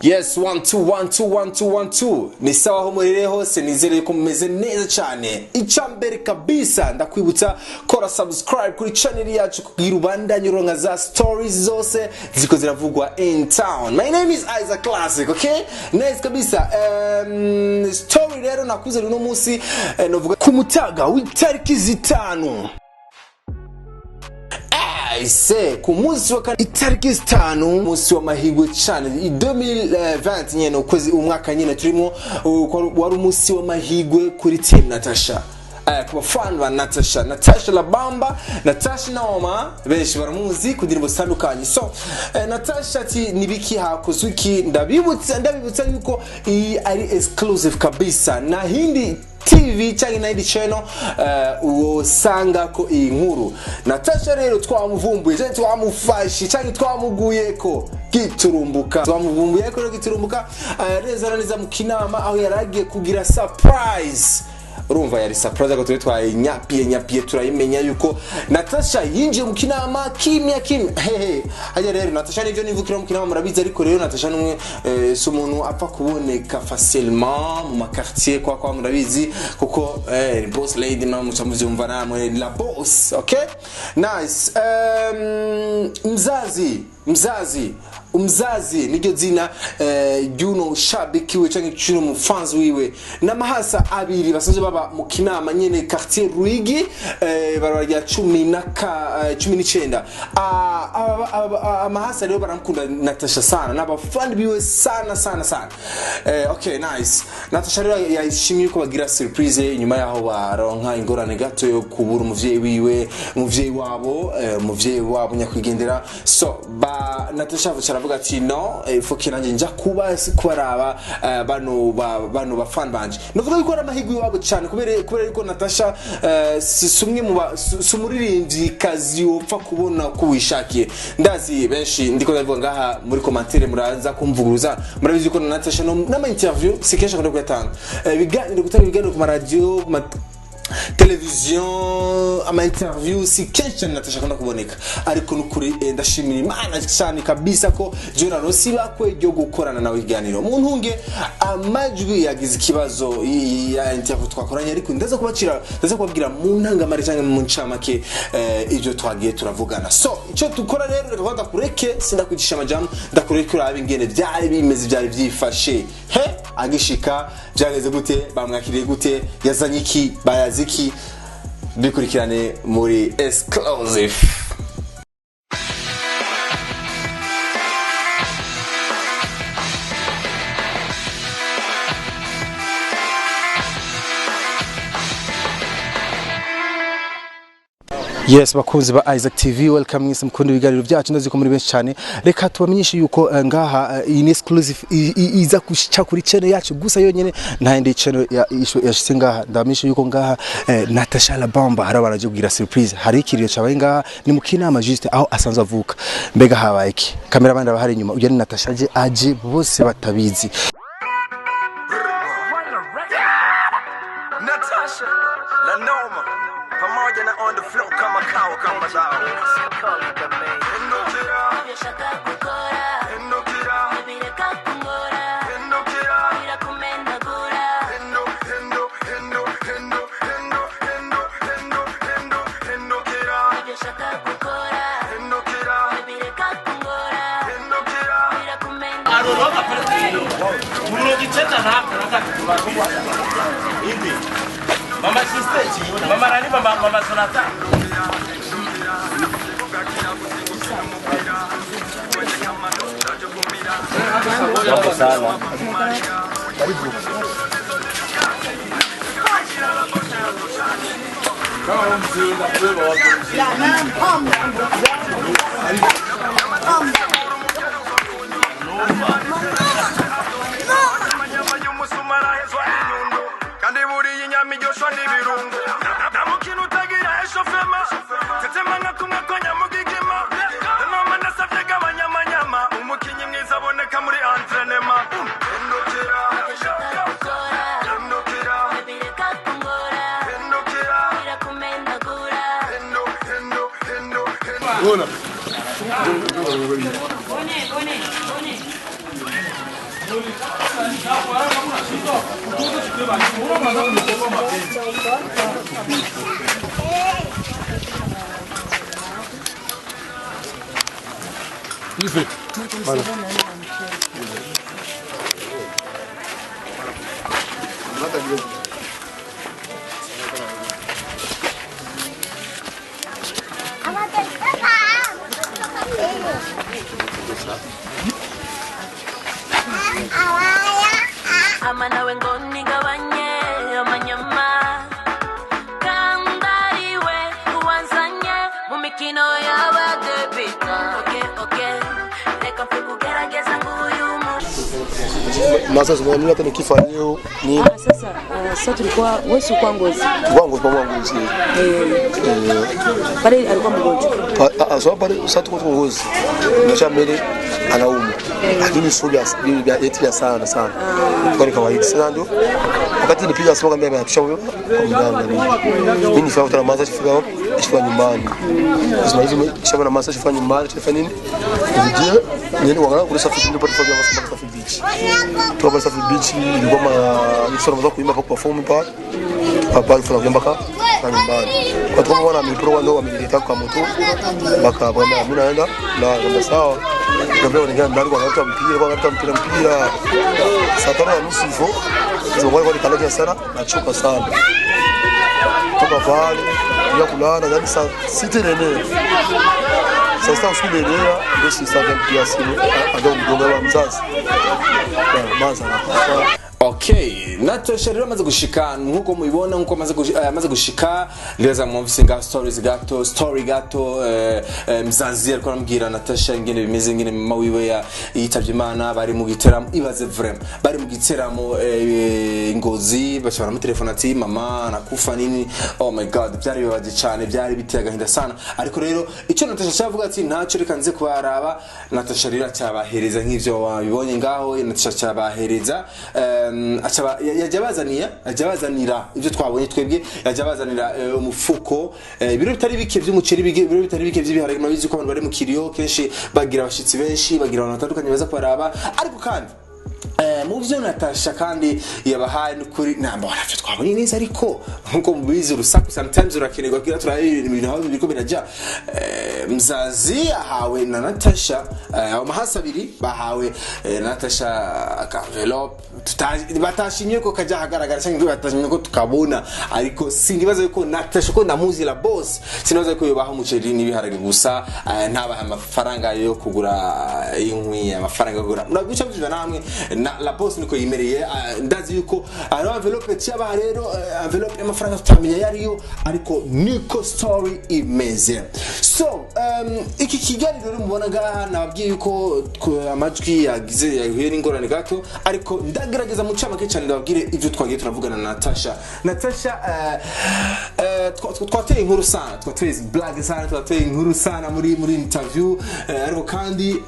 Yes, one two one two one two one two. Ni sawa aho murere hose, nizere ko mumeze neza cyane. Icambere kabisa, ndakwibutsa kora subscribe kuri channel yacu kugira ubandanye uronka za stories zose ziko ziravugwa in town. My name is Isaac Classic, okay? Nice kabisa. Story rero nakuze uno munsi, novuga ku mutaga w'itariki 5 ese ku munsi wa kane itariki 5, umunsi w'amahirwe cyane 2020 nyene, ukwezi umwaka nyene turimo, wari umunsi w'amahirwe kuri team Natasha, ku bafana ba Natasha, Natasha Labamba, Natasha Naoma, benshi baramuzi ku ndirimbo zitandukanye. So Natasha ati nibiki, hakozwe iki? Ndabibutsa yuko iyi ari exclusive kabisa na hindi TV cyangwa na hindi channel usanga ko iyi nkuru. Natasha rero twamuvumbuye cyangwa twamufashe cyangwa twamuguyeko giturumbuka, twamuvumbuye ko rero giturumbuka, neza na neza mu Kinama aho yaragiye kugira surprise. Urumva yari surprise ko turi twayinyapiye nyapiye, turayimenya yuko Natasha yinjiye mu Kinama kimya kimya. Hehe, hajya rero Natasha nivyo nivukira mu Kinama murabizi, ariko rero Natasha numwe, si umuntu apfa kuboneka facilement mu ma quartier kwa murabizi kuko boss lady na muca muvyumva namwe, la boss. Okay, nice. Mzazi, mzazi, umzazi niryo zina ry'uno shabiki wiwe canke cy'uno mufanzi wiwe n'amahasa abiri basanzwe baba mu Kinama nyene, quartier Rwigi, barabara rya cumi na ka 19. Amahasa rero baramukunda Natasha sana n'abafani biwe sana sana sana. Okay, nice. Natasha rero yashimye yuko bagira surprise inyuma yaho baronka ingorane gato yo kubura umuvyeyi wiwe, umuvyeyi wabo nyakwigendera. So ba Natasha aravuga ati no, faut que nanjye nja kuba kubaraba, bano bafan banje. Novuga yuko ari amahirwe iwabo cyane kubera yuko Natasha si umwe mu si umuririmbyi kazi wopfa kubona ko wishakiye. Ndazi benshi ndiko ndavuga ngaha muri commentaire muraza kumvuguruza. Murabizi ko Natasha no n'ama interview si kenshi akunda kuyatanga, ibiganiro, gutanga ibiganiro ku maradiyo, ku ma televiziyo, ama interview si kenshi cyane Natasha akunda kuboneka. Ariko nukuri, ndashimira Imana cyane kabisa ko jewe naronse ibakwe ryo gukorana nawe ikiganiro. Mu ntunge amajwi yagize ikibazo ya interview twakoranye, ariko ndaza kubacira, ndaza kubabwira mu ntangamare cyangwa mu ncamake ibyo twagiye turavugana. So icyo dukora rero, reka ndakureke, sindakwicisha amajambo, ndakureke urabe ingene byari bimeze, byari byifashe he agishika, byageze gute, bamwakiriye gute, yazanye iki, bayazi iki. Bikurikirane muri exclusive. Yes, bakunzi ba Isaac TV, welcome mwese mukunda ibiganiro byacu, ndazi ko muri benshi cyane. Reka tubamenyeshe yuko ngaha iyi ni exclusive iza guca kuri channel yacu gusa yonyene, nta yindi channel yashitse ngaha. Ndabamenyeshe yuko ngaha Natasha Labamba hari abaraje kugira surprise, hari ikiriyo cabaye ngaha ni mu Kinama, juste aho asanzwe avuka. Mbega habaye iki? Cameraman arahari inyuma, uyu ni Natasha aje bose batabizi. Natasha La Noma pamoja na on the floor kama kawa kama dawa. Hindukira, Ibyo gukora hindukira, bireka kungora, hindukira, birakumenagura. Hindu hindu hindu hindu hindu hindu hindu hindu hindukira. Ibyo ushaka gukora Hindukira, bireka kungora, hindukira. Birakumenagura. Hivi. Mama Sister, mama nani, mama Sonata. Mambo sana. Amanyama y'umusumari ahezwa n'inyundo kandi buriya inyama iryoshwa n'ibirungo. Nta mukino utagira eshofema tetema nka kumwe ko nyamugigima noma nasabye gabanyamanyama umukinyi mwiza aboneka muri entraînement. Hindukira, Gukora hindukira, bireka kungora, hindukira, birakumenagura. Hindu hindu hindu hindu. Bone, bone, bone. Ama nawe ngo nigabanye amanyama kandi ariwe uwanzanye mu mikino y'abadebita. Okay, okay, reka mfe kugerageza nguyu munsi. Masasi mimi hata nikifa leo ni Sasa sasa tulikuwa wewe si kwa Ngozi. Wangu kwa Ngozi. Pale alikuwa mgonjwa. So pale sasa tuko Ngozi. Nasha mbele anaumwa. Lakini sio vya eti ya sana sana. Kwa kawaida. Sasa ndio wakati nipiga simu kambia ameapisha kwa mganga mimi. Mimi nifika kutoka Masasi fika nyumbani. Sasa hizi shamba na Masasi fika nyumbani tufanye nini? Nijie niende kuangalia kule Safi ndipo tufanye mpaka Safi Beach. Tuka Safi Beach ilikuwa ma nisoro kuimba kwa perform pale. Papa alikuwa mpaka kwa nyumbani. Kwa sababu wana mipro ndio wamenileta kwa moto mpaka bwana mimi naenda na kama sawa. Ndio wanaingia ndani kwa watu mpira kwa watu mpira. Saa 5:30 hivyo. Ndio wale walikalaja sana nachoka sana. Toka pale ya kulala ndani saa 6 nene. Sasa usiku nene ndio sasa ndio simu ndio mgongo wa mzazi. Maza na Okay, Natasha rero amaze gushika nkuko mubibona nkuko amaze gushika ndeza mwumvise nga stories gato story gato mzazi ariko arambwira Natasha ingene bimeze ingene mama wiwe yitavye Imana bari mu giteramo ibaze vraiment bari mu giteramo Ngozi bacha baramutelefona ati mama nakufa nini. Oh my god, byari bibabaje cyane, byari biteye agahinda sana. Ariko rero icyo Natasha cyavuga ati ntacyo reka nze kubaraba. Natasha rero cyabahereza nk'ivyo wabibonye ngaho. Natasha cyabahereza yajya bazanira ibyo twabonye twebwe, yajya bazanira umufuko ibiro bitari bike by'umuceri, ibiro bitari bike by'ibiharage. Murabizi ko abantu bari mu kiriyo kenshi bagira abashitsi benshi, bagira abantu batandukanye baza kubaraba. Ariko kandi mu byo Natasha kandi yabahaye n'ukuri ntabwo ntacyo twabonye neza, ariko nkuko mubizi urusaku sometimes urakenerwa kugira turabe ibintu aho biriko birajya. Mzazi ahawe na Natasha ayo mahasi abiri bahawe na Natasha aka envelope batashimye ko kajya ahagaragara cyangwa batashimye ko tukabona, ariko sinibaza yuko Natasha ko ndamuzi la boss, sinibaza yuko yobaha umuceri n'ibiharage gusa, ntabaha amafaranga yo kugura inkwi, amafaranga yo kugura murabica byumva namwe na la boss niko yimereye. Ndazi yuko ari envelope cyabaha rero envelope y'amafaranga tutamenya yariyo, ariko niko story imeze. So iki kiganiro rero mubona ngaha nababwiye yuko amajwi yagize yahuye n'ingorane gato, ariko ndagerageza mu camake cyane ndababwire ibyo twagiye turavugana na Natasha. Natasha twateye inkuru sana, twateye blague sana, twateye inkuru sana muri interview, ariko kandi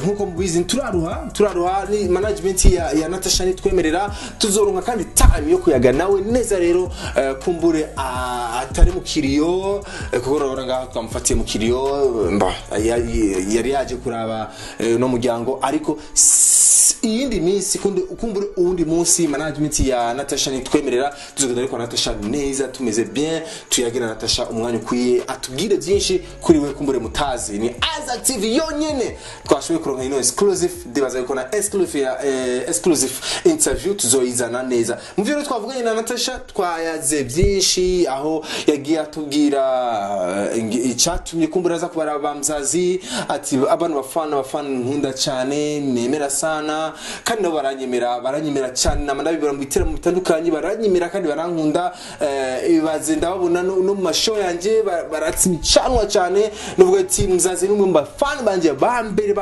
nkuko mubizi turaruha ni management ya Natasha nitwemerera tuzoronka kandi time yo kuyaga nawe neza rero kumbure atari mu kiriyo, kuko urabona ngaho twamufatiye mu kiriyo, yari yaje kuraba no muryango, ariko iyindi minsi kumbure uwundi munsi management ya Natasha nitwemerera tuzogenda ariko Natasha neza tumeze bien, tuyagira Natasha umwanya ukwiye atubwire byinshi kuri we kumbure mutazi. Ni Isaac TV yonyene twashoboye kuronka ino exclusive, ndibaza yuko na exclusive ya exclusive interview tuzoyizana neza. Mu byo twavuganye na Natasha twayaze byinshi, aho yagiye atubwira icyatumye kumbura aza kubaraba mzazi, ati abantu bafana nkunda cyane nemera sana kandi nabo baranyemera cyane, nama ndabibona mu biteramo bitandukanye baranyemera kandi barankunda, ibaze ndababona no mu mashow yanjye baratsimichanwa cyane, nuvuga ati mzazi n'umwe mu bafana banje bambere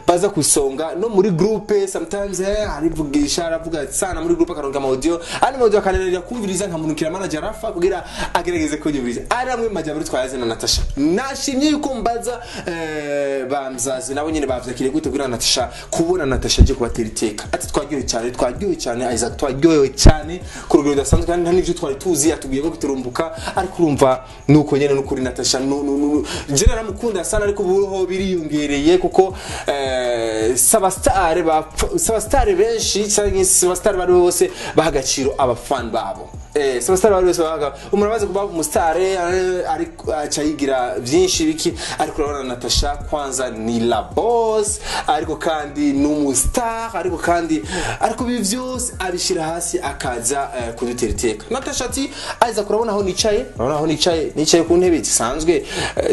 baza kusonga no muri groupe sometimes arivugisha aravuga sana muri groupe akaronka ama audio ari audio akananira kumviriza nkamunukira manager Rafa kugira agerageze kunyumviriza. Ari amwe majambo twayaze na Natasha, nashimye yuko mbaza bamzazi nabo nyine bavyakiriye gute kugira Natasha kubona Natasha aje kubatera iteka, ati twaryohewe cyane Isaac, twaryohewe cyane ku rugero rudasanzwe kandi nta n'ivyo twari tuzi, atubwiye ko kuturumbuka, ariko urumva nuko nyene n'ukuri Natasha je naramukunda sana, ariko ubu ho biriyongereye kuko S'abastare s'abastare benshi cyangwa s'abastare bari bose baha agaciro abafan babo. S'abastare bari bose baha. Umuntu amaze kuba umusitare ariko aca yigira byinshi biki, ariko urabona Natasha kwanza ni la boss, ariko kandi ni umustar, ariko kandi ariko ibi byose abishyira hasi akaza kudutera iteka. Natasha ati: "Aza kurabona aho nicaye, urabona aho nicaye, nicaye ku ntebe zisanzwe.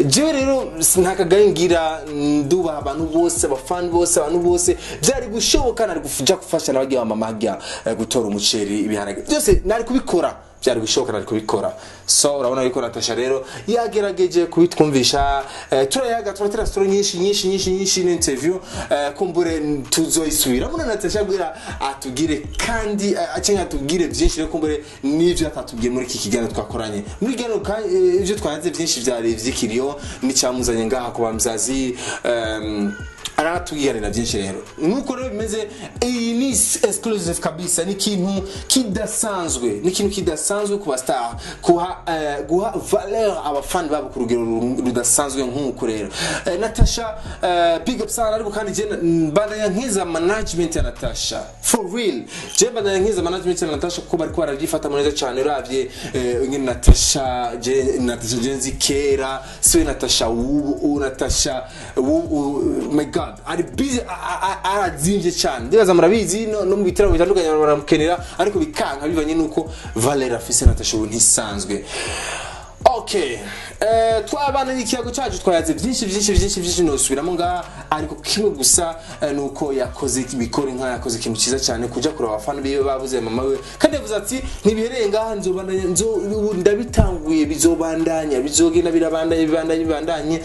Jewe rero nta kagaye ngira, ndubaha abantu bose, abafani bose, abantu bose. Byari gushoboka nari kuja gufasha n'abagiye ba mama hajya gutora umuceri, ibiharage byose nari kubikora, byari gushoboka nari kubikora." So urabona yuko Natasha rero yagerageje kubitwumvisha. Turayaga, turatera story nyinshi nyinshi nyinshi nyinshi n'interview. Kumbure tuzoyisubiramo na Natasha kugira atubwire kandi cyangwa atubwire byinshi rero, kumbure n'ibyo atatubwiye muri iki kiganiro twakoranye muri kiganiro ibyo twahanze byinshi byari ivy'ikiriyo n'icyamuzanye ngaha ku bamzazi, aratubwiranira byinshi. Rero nuko rero bimeze, iyi ni exclusive kabisa, ni ikintu kidasanzwe, ni ikintu kidasanzwe ku bastar kuha guha valeur abafani babo ku rugero rudasanzwe nk'uko rero. Natasha, big up sana. Ariko kandi je mbandanya nkiza management ya Natasha, for real, je mbandanya nkiza management ya Natasha kuko bariko barabyifata neza cyane. Uravye nyine Natasha, je Natasha je nzi kera siwe Natasha ubu. Ubu Natasha ubu, my God, ari busy, arazimvye cyane. Ndibaza murabizi, no mu bitaramo bitandukanye baramukenera ariko bikanka bivanye nuko valeur afise Natasha ubu ntisanzwe. Okay, twabana n'ikiyago cyacu, twayaze byinshi byinshi byinshi byinshi, nosubiramo ngaha, ariko kimwe gusa nuko yakoze bikora inka, yakoze ikintu cyiza cyane kuja kureba abafana biwe babuze mama we. Kandi yavuze ati: "Ntibihereye ngaha, nzobandanya, nzo ubu ndabitanguye, bizobandanya, bizogenda birabandanya, bibandanye bibandanye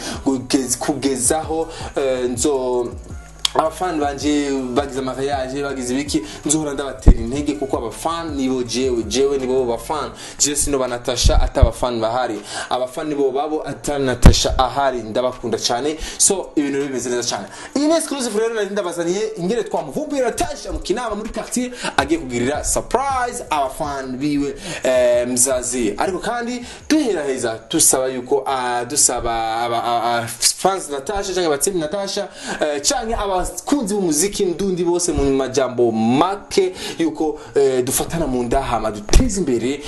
kugezaho nzo abafani banje bagize mariage, bagize ibiki, nzohora ndabatera intege kuko abafani nibo jewe, jewe nibo bafani. Jewe sino ba Natasha ata abafani bahari, abafani nibo babo ata Natasha ahari. Ndabakunda cyane." So ibintu rero bimeze neza cyane. Iyi ni exclusive rero nari ndabazaniye, ingene twamuvumbuye Natasha mu Kinama muri quartier agiye kugirira surprise abafani biwe mzazi. Ariko kandi duheraheza dusaba yuko dusaba fans Natasha cyangwa abatsinzi Natasha cyangwa abakunzi b'umuziki ndundi bose mu majambo make yuko dufatana mu ndahama, duteze imbere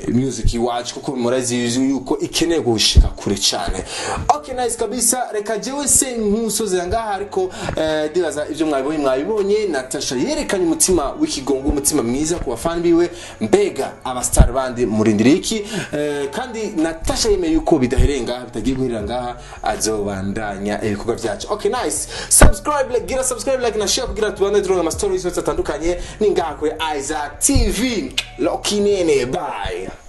music iwacu kuko murazi yuko ikeneye gushika kure cyane. Okay, nice kabisa. Reka jewe se nkusozera ngaha, ariko ndibaza ibyo mwabibonye, mwabibonye. Natasha yerekanye umutima w'ikigongo, umutima mwiza ku bafani biwe. Mbega abastar bandi murindiriye iki? Kandi Natasha yemeye yuko bidahereye ngaha, bitagiye guherera ngaha, azobandanya ibikorwa byacu. Okay, nice. Subscribe, like, gira subscribe, like na share kugira tubane turonka ama stories yose atandukanye. Ni ngaha kuri Isaac TV Lokinene. Bye.